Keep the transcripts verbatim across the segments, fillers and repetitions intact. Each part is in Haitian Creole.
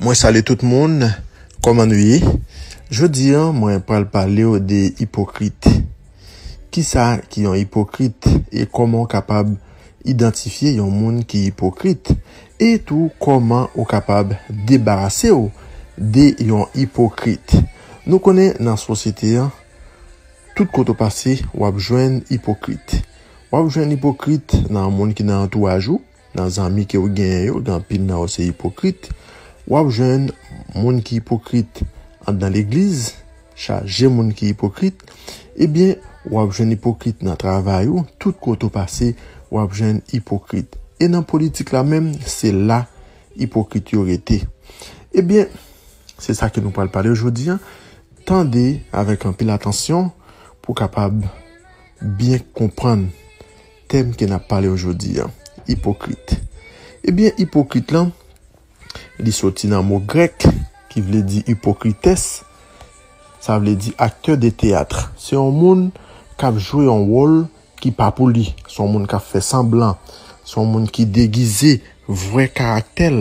Mwen salye tout moun, kòman nou ye? Jodi a, mwen pral pale w de ipokrit. Kisa ki yon ipokrit e kòman w kapab idantifye yon moun ki ipokrit? E tou, kòman ou kapab debarase w de yon ipokrit? Nou konnen nan sosyete an, tout kote w pase, w ap jwenn ipokrit. W ap jwenn ipokrit nan moun ki nan antouraj ou, nan zanmi ke w genyen yo, gen anpil nan yo se ipokrit. W ap jwenn moun ki ipokrit anndan legliz, chaje moun ki ipokrit. Ebyen, w ap jwenn ipokrit nan travay ou, tout kote w pase, w ap jwenn ipokrit. E nan politik la menm, se la ipokrit yo rete. Ebyen, se sa ke nou pral pale jodi a. Tande avèk anpil atansyon pou w kapab byen konprann tèm ke n ap pale jodi a, ipokrit. Ebyen, ipokrit lan, li soti nan mo grèk ki vle di ipokrites, sa vle di acteur de théâtre. Se yon moun k ap jwe yon wòl ki pa pou li. Se yon moun k ap fè sanblan. Se yon moun ki degize vrè karaktè l.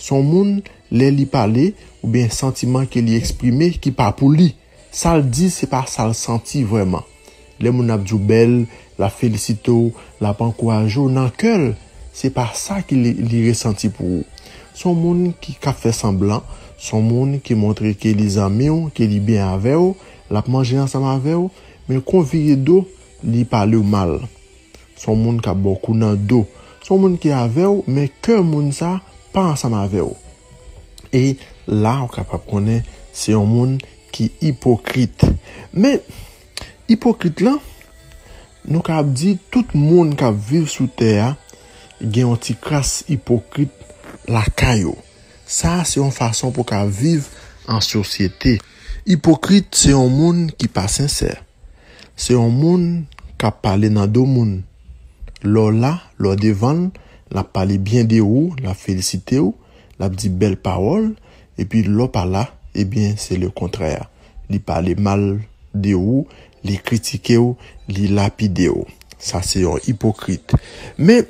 Se yon moun, lè li pale, oubyen santiman ke li eksprime ki pa pou li. Sa l di, se pa sa l santi vrèman. Lè moun ap di w bèl, l ap felisite w, l ap ankouraje w nan kè l, se pa sa ki li, li resanti pou ou. Se yon moun ki, k ap fè sanblan, se yon moun ki montre ke li zanmi w, ke li byen avè w, l ap manje ansanm avè w, men kon vire do, li pale w mal. Se yon moun k ap ba w kou nan do. Se yon moun ki avè w, men kè moun sa pa ansanm avè w. E la, ou kapab konnen se yon moun ki ipokrit. Men, ipokrit lan, nou kapab di tout moun k ap viv sou tè a gen yon ti kras ipokrit lakay yo. Sa a se yon fason pou w ka viv an sosyete. Ipokrit se yon moun ki pa sensè. Se yon moun k ap pale nan do moun. Lè w la, lè w devan l, l ap pale byen de ou, l ap felisite w, l ap di bèl pawòl, epi lè w pa la, ebyen, se lekontrè a. Li pale mal de ou, li kritike w, li lapide w. Sa se yon ipokrit. Men,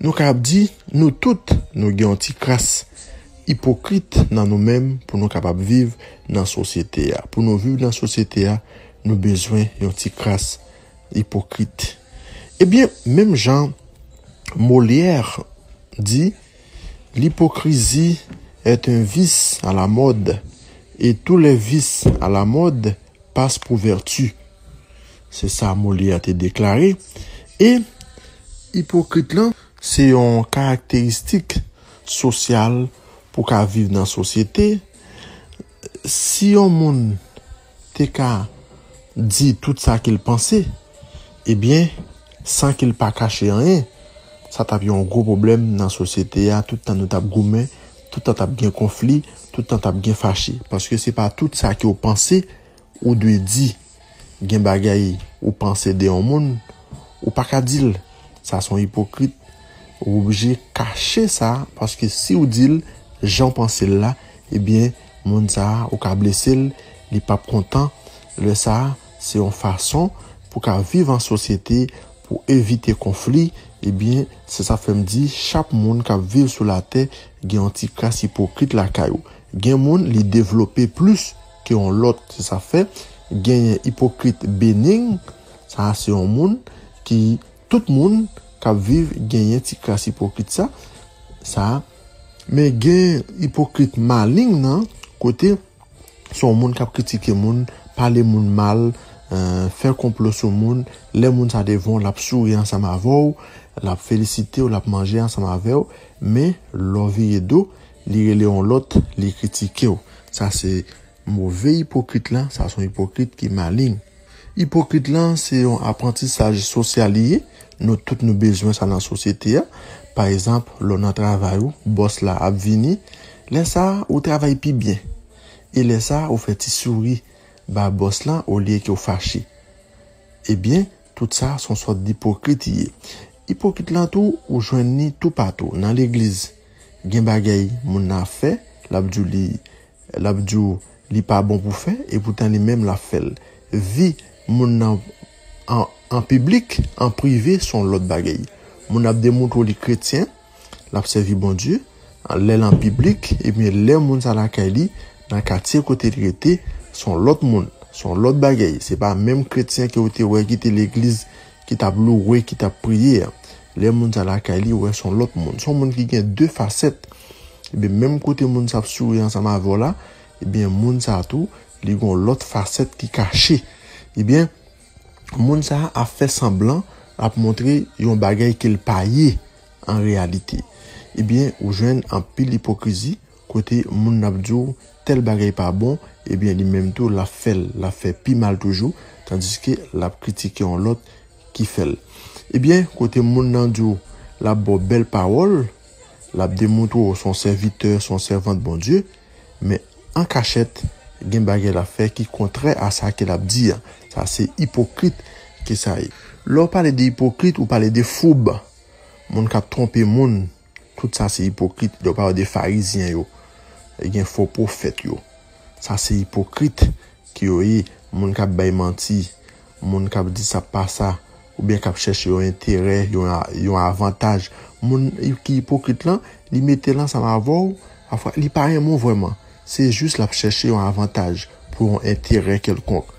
nou kapab di, nou tout, nou gen yon ti kras ipokrit nan nou menm pou nou kapab viv nan sosyete a. Pou nou viv nan sosyete a, nou bezwen yon ti kras ipokrit. Ebyen, menm jan Molière di, l'hypocrisie est un vice à la mode, et tous les vices à la mode passent pour vertu. Se sa Molière te deklare. E ipokrit lan, se yon karakteristik sosyal pou ka viv nan sosyete. Si yon moun te ka di tout sa ke l panse, ebyen, san ke l pa kache anyen, sa t ap yon gwo pwoblèm nan sosyete a. Tout tan nou t ap goumen, tout tan t ap gen konfli, tout tan t ap gen fache. Paske se pa tout sa ke w panse ou dwe di. Gen bagay ou panse de yon moun, ou pa ka di l. Sa se yon ipokrit. Ou oblije kache sa, paske si w di l jan w panse l la, ebyen, moun sa a, ou ka blese l, li p ap kontan. Lè sa a, se yon fason pou w ka viv an sosyete, pou w evite konfli. Ebyen, se sa fè m di, chak moun k ap viv sou latè gen yon ti kras ipokrit lakay ou. Gen moun, li devlope plis ke yon lòt. Se sa fè, genyen ipokrit bening, sa a se yon moun ki, tout moun k ap viv genyen ti kras ipokrit sa, sa a. Men gen ipokrit maling nan, kote se yon moun k ap kritike moun, pale moun mal, eh, fè konplo sou moun. Lè moun sa devan w, l ap souri ansanm avè w, l ap felisite w, l ap manje ansanm avè w. Men, lè w vire do, li rele yon lòt, li kritike w. Sa se move ipokrit lan, sa se yon ipokrit ki maling. Ipokrit lan, se yon aprantisaj sosyal li ye. Nou tout nou bezwen sa nan sosyete a. Pa egzanp, lè w nan travay ou, bòs la ap vini. Lè sa a, ou travay pi byen. E lè sa a, ou fè ti souri ba bòs lan olye ke w fache. Ebyen, tout sa, se yon sòt dipokrit li ye. Ipokrit lan tou, ou jwenn li toupatou, nan legliz. Gen bagay moun nan ap fè, l ap di w li, l ap di w li pa bon pou fè, epoutan li menm l ap fè l. Vi moun nan an, an piblik, an prive, se yon lòt bagay. Moun ap demontre w li kretyen, l ap sèvi Bondye, lè l an piblik, ebyen, lè moun sa lakay li, nan katye kote li rete, se yon lòt moun, se yon lòt bagay. Se pa menm kretyen ke w te wè ki te legliz, ki t ap louwe, ki t ap priye a. Lè moun sa lakay li, ou wè se yon lòt moun. Se yon moun ki gen de fasèt. Ebyen, menm kote moun sa ap souri ansanm avè w la, ebyen, moun sa tou, li gen yon lòt fasèt ki kache. Ebyen, moun sa a ap fè sanblan, ap montre yon bagay ke l pa ye an reyalite. Ebyen, ou jwenn anpil ipokrizi, kote moun nan ap di w tèl bagay pa bon, ebyen, li menm tou, l ap fè l, l ap fè pi mal toujou, tandiske l ap kritike yon lòt ki fè l. Ebyen, kote moun nan di w, l ap ba w bèl pawòl, l ap demontre w se yon sèvitè, se yon sèvant Bondye, men an kachèt, gen bagay l ap fè ki kontrè a sa ke l ap di a. Sa se ipokrit ke sa ye. Lè w pale de ipokrit, ou pale de foub. Moun k ap twonpe moun, tout sa se ipokrit. Lè w pale de farizyen yo, gen fo pwofèt yo. Sa se ipokrit ke yo ye. Moun k ap bay manti, moun k ap di sa pa sa, oubyen k ap chèche yon enterè, yon a-, yon avantaj. Moun ki ipokrit lan, li mete l ansanm avè w, pafwa, li pa renmen w vrèman. Se jis l ap chèche yon avantaj pou yon enterè kèlkonk.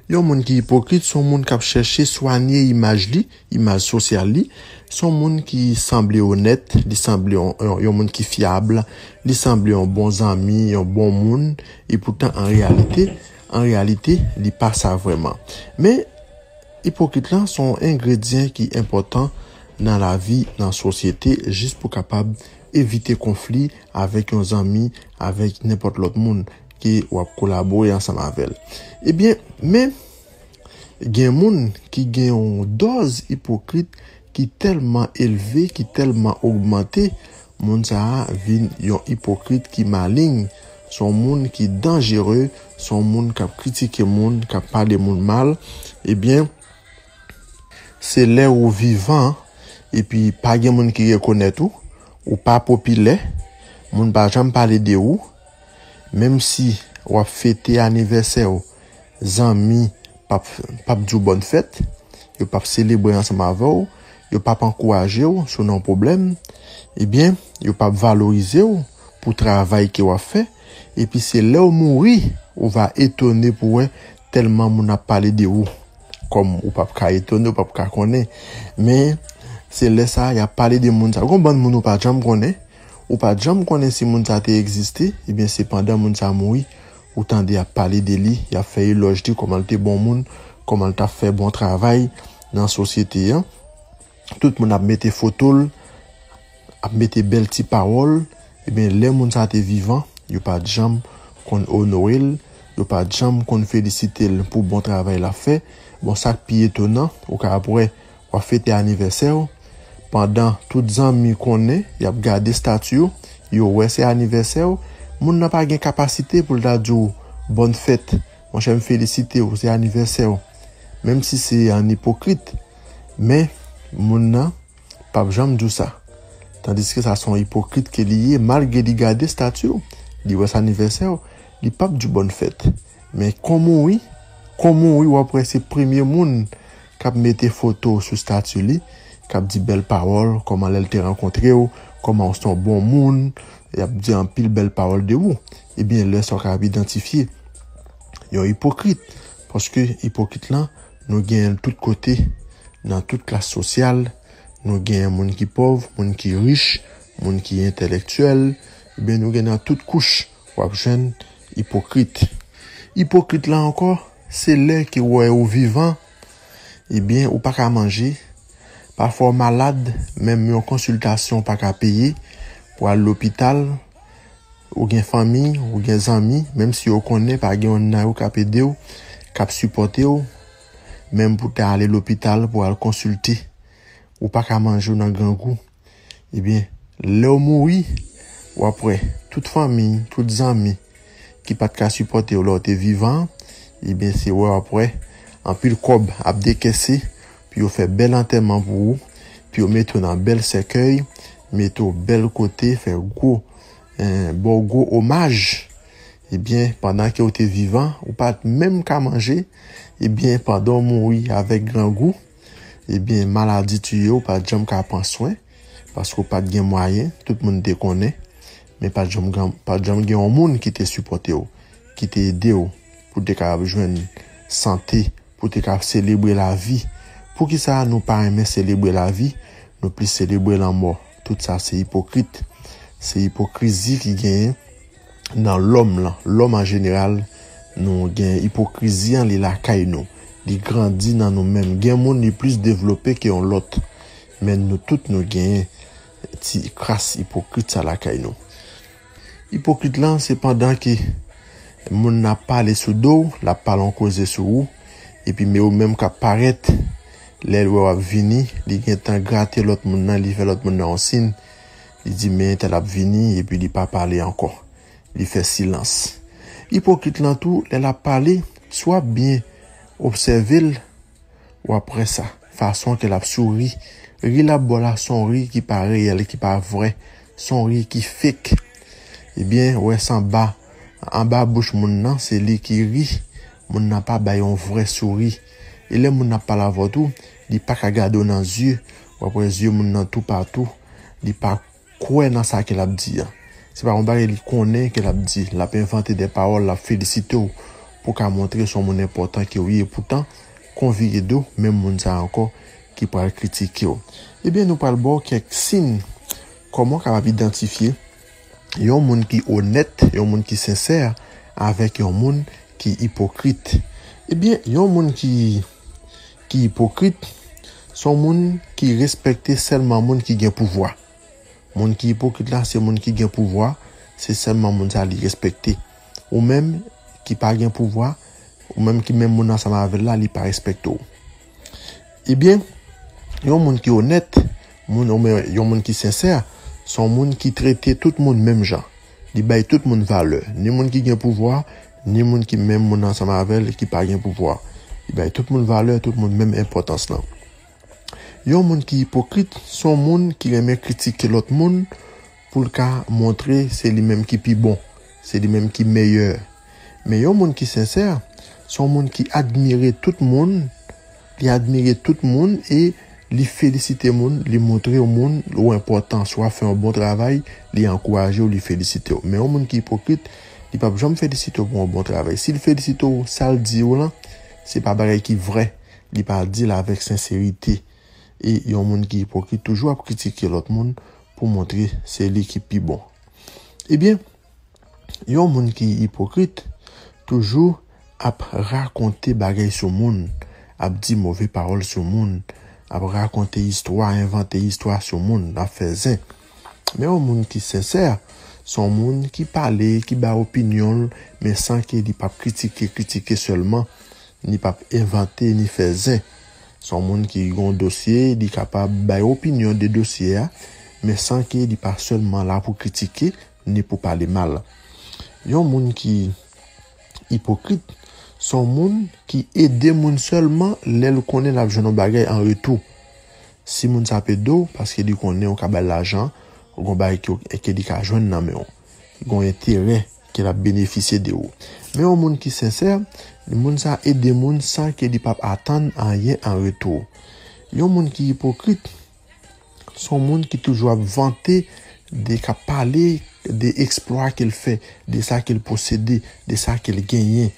Yon moun ki ipokrit, se yon moun k ap chèche swanye imaj li, imaj sosyal li. Se yon moun ki sanble onèt, li sanble yon, yon, yon moun ki fyab, li sanble yon bon zanmi, yon bon moun, epoutan, an reyalite, an reyalite, li pa sa vrèman. Men, ipokrit lan se yon engredyan ki enpòtan nan lavi, nan sosyete, jis pou kapab evite konfli avèk yon zanmi, avèk nenpòt lòt moun ke w ap kolabore ansanm avè l. Ebyen, men, gen moun ki gen yon dòz ipokrit ki tèlman elve, ki tèlman ogmante, moun sa a vin yon ipokrit ki malign, se yon moun ki danjere, se yon moun k ap kritike moun, k ap pale moun mal. Ebyen, se lè ou vivan, epi pa gen moun ki rekonèt ou, ou pa popilè, moun pa janm pale de ou, menm si w ap fete anivèsè w, zanmi p ap, p ap di w bòn fèt, yo p ap selebre ansanm avè w, yo p ap ankouraje w si w nan yon pwoblèm, ebyen, yo p ap valorize w pou travay ke w ap fè, epi se lè w mouri, ou va etone pou wè tèlman moun ap pale de ou. Kòm ou p ap ka etone, ou p ap ka konnen. Men, se lè sa a, y ap pale de moun sa a. Gon bann moun ou pa t janm konnen, ou pa t janm konnen si moun sa a te egziste, ebyen, se pandan moun sa a mouri, ou tande y ap pale de li, y ap fè elòj li, kòman l te bon moun, kòman l t ap fè bon travay nan sosyete a. Tout moun ap mete foto l, ap mete bèl ti pawòl. Ebyen, lè moun sa a te vivan, yo pa t janm konn onore l, yo pa t janm konn felisite l pou bon travay l ap fè. Bon, sa k pi etonan, ou ka ap wè, w ap fete anivèsè w, pandan tout zanmi konnen, y ap gade estati w, yo wè se anivèsè w, moun nan pa gen kapasite pou l ta di w bòn fèt. Monchè, m felisite w, se anivèsè w. Menm si se an ipokrit, men moun nan p ap janm di w sa. Tandiske sa se yon ipokrit ke li ye, malgre li gade estati w, li wè se anivèsè w, li p ap di w bòn fèt. Men kon mouri, kon mouri, w ap wè se premye moun k ap mete foto w sou estati li, k ap di bèl pawòl, kòman lè l te rankontre w, kòman w se yon bon moun, y ap di anpil bèl pawòl de ou. Ebyen, lè sa w ka ap idantifye yon ipokrit, paske ipokrit lan, nou genyen l tout kote, nan tout klas sosyal, nou genyen moun ki pòv, moun ki rich, moun ki entèlektyèl, ebyen nou gen nan tout kouch, w ap jwenn ipokrit. Ipokrit la ankò, se lè ke w wè ou vivan, ebyen ou pa ka manje, pafwa w malad, menm yon konsiltasyon w pa ka peye, pou al lopital, ou gen fanmi, ou gen zanmi, menm si yo konnen pa gen youn nan yo k ap ede w, k ap sipòte w, menm pou ta ale lopital pou al konsilte, ou pa ka manje, w nan grangou. Ebyen, lè w mouri, w ap wè tout fanmi, tout zanmi ki pa t ka sipòte w lè w te vivan, ebyen, se wè w ap wè anpil kòb ap dekese pou yo fè bèl antèman pou ou, pou yo mete w nan bèl sèkèy, mete w bèl kote, fè gwo, eh, ba w gwo omaj. Ebyen, pandan ke w te vivan, ou pa t menm ka manje, ebyen, pandan w mouri avèk grangou, ebyen, maladi tiye w, ou pa t janm ka pran swen, paske w pa t gen mwayen, tout moun te konnen. men pa t janm gen, pa t janm gen yon moun ki te sipòte w, ki te ede w pou w te kapab jwenn sante, pou w te kapab selebre lavi. Poukisa nou pa renmen selebre lavi? Nou plis selebre lanmò. Tout sa se ipokrit. Se ipokrizi ki genyen nan lòm lan. Lòm an jeneral, nou gen ipokrizi an, li lakay nou. Li grandi nan nou menm. Gen moun li plis devlope ke yon lòt. Men nou tout nou genyen ti kras ipokrit sa lakay nou. Ipokrit lan, se pandan ke moun nan ap pale sou do w, l ap pale yon koze sou ou, epi men ou menm k ap parèt, lè l wè w ap vini, li gentan grate lòt moun nan, li fè lòt moun nan yon siy, li di men entèl ap vini, epi li pa pale ankò. Li fè silans. Ipokrit lan tou, lè l ap pale, si w ap byen obsève l, w ap wè sa. Fason ke l ap souri. Ri l ap ba w la, se yon ri ki pa reyèl, ki pa vrè. Se yon ri ki fake. Ebyen, wè sa anba, anba bouch moun nan, se li ki ri. Moun nan pa bay yon vrè souri. E lè moun nan ap pale avè w tou, li pa ka gade w nan zye. W ap wè zye moun nan toupatou. Li pa kwè nan sa ke l ap di a. Se pa yon bagay li konnen ke l ap di. L ap envante de pawòl, l ap felisite w pou w ka montre se yon moun enpòtan ke w ye. Poutan, kon vire do, menm moun sa a ankò ki pral kritike w. Ebyen, nou pral ba w kèk siy kòman w kapab idantifye yon moun ki onèt, yon moun ki sensè, avèk yon moun ki ipokrit. Ebyen, yon moun ki, ki ipokrit, se yon moun ki respekte sèlman moun ki gen pouvwa. Moun ki ipokrit la, se moun ki gen pouvwa, se sèlman moun sa li respekte. Ou menm ki pa gen pouvwa, ou menm ki menm moun ansanm avè l la, li pa respekte w. Ebyen, yon moun ki onèt, moun, ou menm, yon moun ki sensè, se yon moun ki trete tout moun menm jan. Li bay tout moun valè, ni moun ki gen pouvwa, ni moun ki menm moun ansanm avè l ki pa gen pouvwa. Li bay tout moun valè, tout moun menm enpòtans lan. Yon moun ki ipokrit, se yon moun ki renmen kritike lòt moun pou l ka montre se li menm ki pi bon, se li menm ki meyè. Men yon moun ki sensè, se yon moun ki admire tout moun, li admire tout moun e li felisite moun, li montre yon moun ou enpòtan, si w ap fè yon bon travay, li ankouraje w, li felisite w. Men yon moun ki ipokrit, li p ap janm felisite w pou yon bon travay. Si l felisite w, sa l di w lan, se pa bagay ki vrè. Li pa di l avèk senserite. E yon moun ki ipokrit toujou ap kritike lòt moun pou montre se li ki pi bon. Ebyen, yon moun ki ipokrit toujou ap rakonte bagay sou moun, ap di move pawòl sou moun, ap rakonte istwa, envante istwa sou moun, ap fè zen. Men yon moun ki sensè, se yon moun ki pale, ki bay opinyon l, men san ke li p ap kritike, kritike sèlman, ni p ap envante, ni fè zen. Se yon moun ki gen yon dosye, li kapab bay opinyon de dosye a, men san ke li pa sèlman la pou kritike, ni pou pale mal. Yon moun ki ipokrit, se yon moun ki ede moun sèlman lè l konnen l ap jwenn yon bagay an retou. Si moun sa ap ede w, paske li konnen ou ka ba l lajan, ou gen yon bagay ke, ke li ka jwenn nan men w. Gen yon enterè ke l ap benefisye de ou. Men yon moun ki sensè, moun sa ede moun san ke li p ap atann anyen an retou. Yon moun ki ipokrit, se yon moun ki toujou ap vante, de, k ap pale de eksplwa ke l fè, de sa ke l posede, de sa ke l genyen.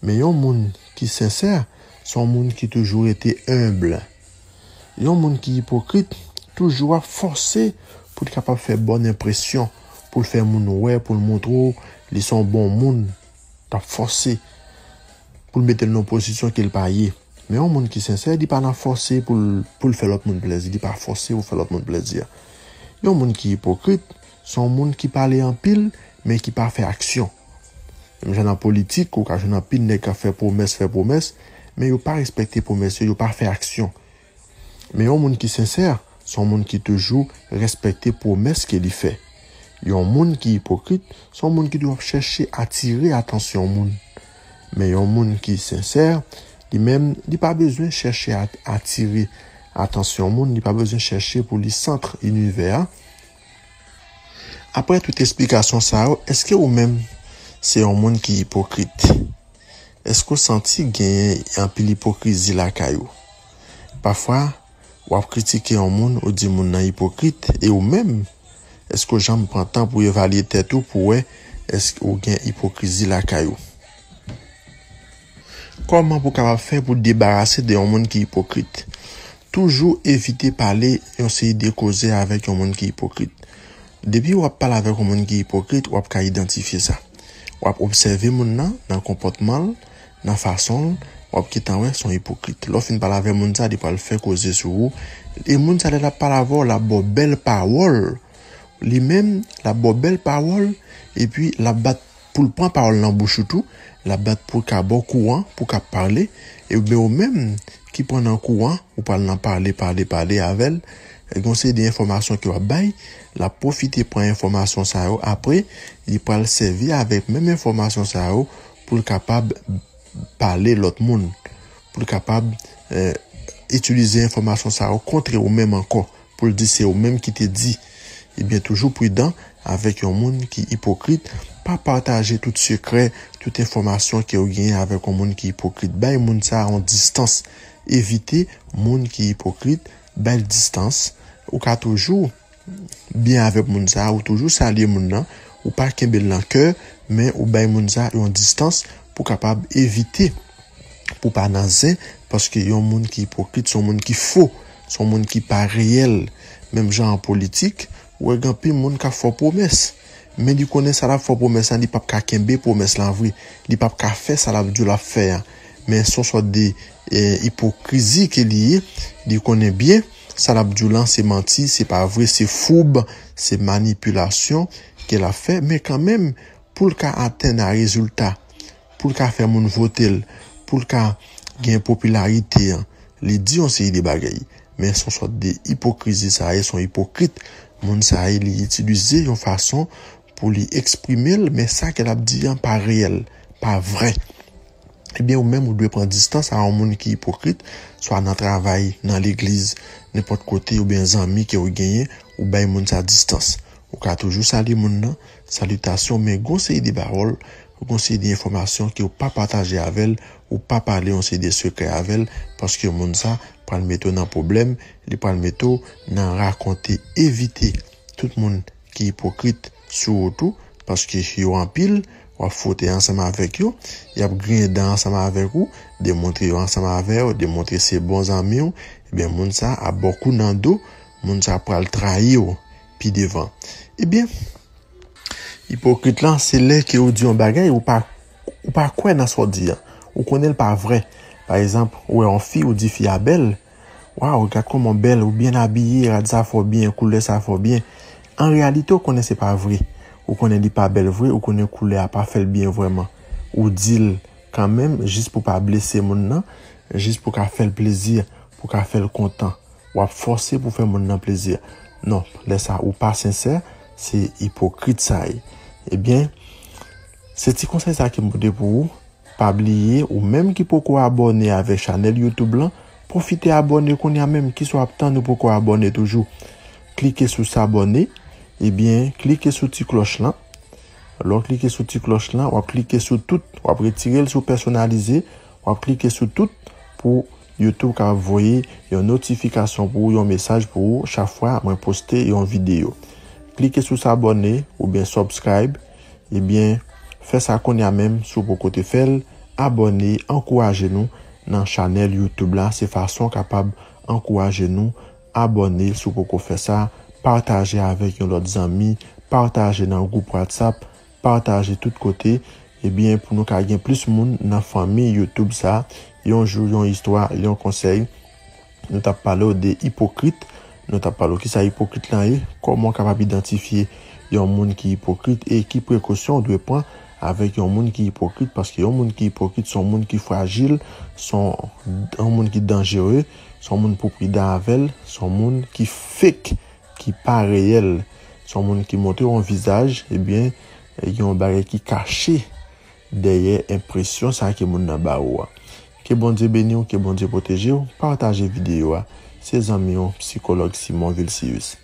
Men yon moun ki sensè, se yon moun ki toujou rete enb. Yon moun ki ipokrit toujou ap fòse pou l kapab fè bòn enpresyon, pou l fè moun wè, pou l montre w li se yon bon moun. L ap fòse pou l mete l nan yon pozisyon ke l pa ye. Men yon moun ki sensè, li pa nan fòse pou l, pou l fè lòt moun plèzi. Li pa fòse pou fè lòt moun plèzi. Yon moun ki ipokrit, se yon moun ki pale anpil, men ki pa fè aksyon. Menm jan nan politik, ou ka jwenn anpil nèg k ap fè pwomès, fè pwomès, men yo pa respekte pwomès yo, yo pa fè aksyon. Men yon moun ki sensè, se yon moun ki toujou respekte pwomès ke li fè. Yon moun ki ipokrit, se yon moun ki toujou ap chèche atire atansyon moun. Men yon moun ki sensè, li menm, li pa bezwen chèche at-, atire atansyon moun, li pa bezwen chèche pou li sant inivè a. Apre tout esplikasyon sa yo, èske ou menm se yon moun ki ipokrit? Èske w santi genyen anpil ipokrizi lakay ou? Pafwa, w ap kritike yon moun, ou di moun nan ipokrit, e ou menm, Èske w janm pran tan pou evalye tèt ou pou wè èske w gen ipokrizi lakay ou? Kòman pou w kapab fè pou debarase de yon moun ki ipokrit? Toujou evite pale yon seri de koze avèk yon moun ki ipokrit. Depi w ap pale avèk yon moun ki ipokrit, w ap ka idantifye sa. W ap obsève moun nan nan konpòtman l, nan fason l, w ap gentan wè se yon ipokrit. Lè w fin pale avèk moun sa, li pral fè koze sou ou. E moun sa, lè l ap pale avè w, l ap ba w bèl pawòl. Li menm, l ap ba w bèl pawòl, epi l ap bat pou l pran pawòl nan bouch ou tou, l ap bat pou l ka ba w kouran, pou w ka pale. Ebyen, ou menm ki pran nan kouran, ou pral nan pale, pale, pale avè l. Gen yon seri de enfòmasyon ke w ap bay, l ap pwofite pran enfòmasyon sa yo. Apre, li pral sèvi avèk menm enfòmasyon sa yo pou l kapab pale lòt moun, pou l kapab, eh, itilize enfòmasyon sa yo kont ou menm ankò, pou l di se ou menm ki te di. Ebyen, toujou pridan avèk yon moun ki ipokrit. Pa pataje tout sekrè, tout enfòmasyon ke w genyen avèk yon moun ki ipokrit. Bay moun sa a yon distans. Evite moun ki ipokrit, bay l distans. Ou ka toujou byen avèk moun sa a, ou toujou salye moun nan, ou pa kenbe l nan kè, men ou bay moun sa a yon distans pou kapab evite, pou pa nan zen, paske yon moun ki ipokrit, se yon moun ki fo, se yon moun ki pa reyèl. Menm jan an politik, ou wè gen anpil moun k ap fè pwomès, men li konnen sa l ap fè pwomès lan, li p ap ka kenbe pwomès lan vre, li p ap ka fè sa l ap di w l ap fè a. Men se yon sòt de, eh, ipokrizi ke li ye. Li konnen byen sa l ap di w lan se manti, se pa vre, se foub, se manipilasyon ke l ap fè. Men kanmenm, pou l ka atenn a rezilta, pou l ka fè moun vote l, pou l ka gen popilarite an, li di yon seri de bagay. Men se yon sòt de ipokrizi sa ye, se yon ipokrit. Moun sa ye, li itilize yon fason pou li eksprime l, men sa ke l ap di an pa reyèl, pa vrè. Ebyen, ou menm, ou dwe pran distans a yon moun ki ipokrit, swa nan travay, nan legliz, nenpòt kote, oubyen zanmi ke w genyen, ou bay moun sa distans. Ou ka toujou salye moun nan, salitasyon, men gon seri de pawòl, gon seri de enfòmasyon ke w pa pataje avè l, ou pa pale yon seri de sekrè avè l, paske moun sa pral mete w nan pwoblèm, li pral mete w nan rakonte. Evite tout moun ki ipokrit sou ou tou, paske yo anpil, w ap fwote ansanm avèk yo, y ap griyen dan ansanm avèk ou, demontre yo ansanm avè w, demontre se bon zanmi w, ebyen, moun sa ap ba w kou nan do, moun sa pral trayi w pi devan. Ebyen, ipokrit lan, se lè ke ou di yon bagay, ou pa, ou pa kwè nan sa w di an. Ou konnen l pa vrè. Pa egzanp, ou wè yon fi, ou di fi a bèl, Waw, gad kòman w bèl, ou byen abiye, rad sa fè w byen, koulè sa fè w byen. An reyalite, ou konnen se pa vre. Ou konnen li pa bèl vre, ou konnen koulè a pa fè l byen vrèman. Ou di l kanmenm, jis pou pa blese moun nan, jis pou ka fè l plezi, pou ka fè l kontan. W ap fòse pou fè moun nan plezi. Non, lè sa ou pa sensè, se ipokrit sa ye. Ebyen, se ti konsèy sa ke m pote pou ou. Pa bliye, ou menm ki poko abòne avèk chanèl YouTube lan, pwofite abòne kounye a menm. Kisa w ap tann, ou poko abòne toujou? Klike sou s'abonner, ebyen, klike sou ti klòch lan. Lè w klike sou ti klòch lan, w ap klike sou tout, w ap retire l sou pèsonalize, w ap klike sou tout pou YouTube ka voye yon notifikasyon pou ou, yon mesaj pou ou chak fwa mwen poste yon videyo. Klike sou s'abonner oubyen subscribe, ebyen, fè sa kounye a menm si w poko te fè l, abòne, ankouraje nou nan chanèl YouTube la, se fason w kapab ankouraje nou, abòne si w poko fè sa, pataje avèk yon lòt zanmi, pataje nan gwoup WhatsApp, pataje tout kote, ebyen, pou nou ka gen plis moun nan fanmi YouTube sa, yon jou, yon istwa, yon konsèy. Nou t ap pale w de ipokrit. Nou t ap pale w kisa ipokrit lan ye, kòman w kapab idantifye yon moun ki ipokrit e ki prekosyon w dwe pran avèk yon moun ki ipokrit, paske yon moun ki ipokrit se yon moun ki frajil, se yon, yon moun ki danjere, se yon moun pou pridan avè l, se yon moun ki fake, ki pa reyèl, se yon moun ki montre yon vizaj, ebyen, gen yon bagay ki kache dèyè enpresyon sa ke moun nan ba ou a. Ke Bondye beni w, ke Bondye pwoteje w, pataje videyo a. Se zanmi w, sikològ Simon Vilcius.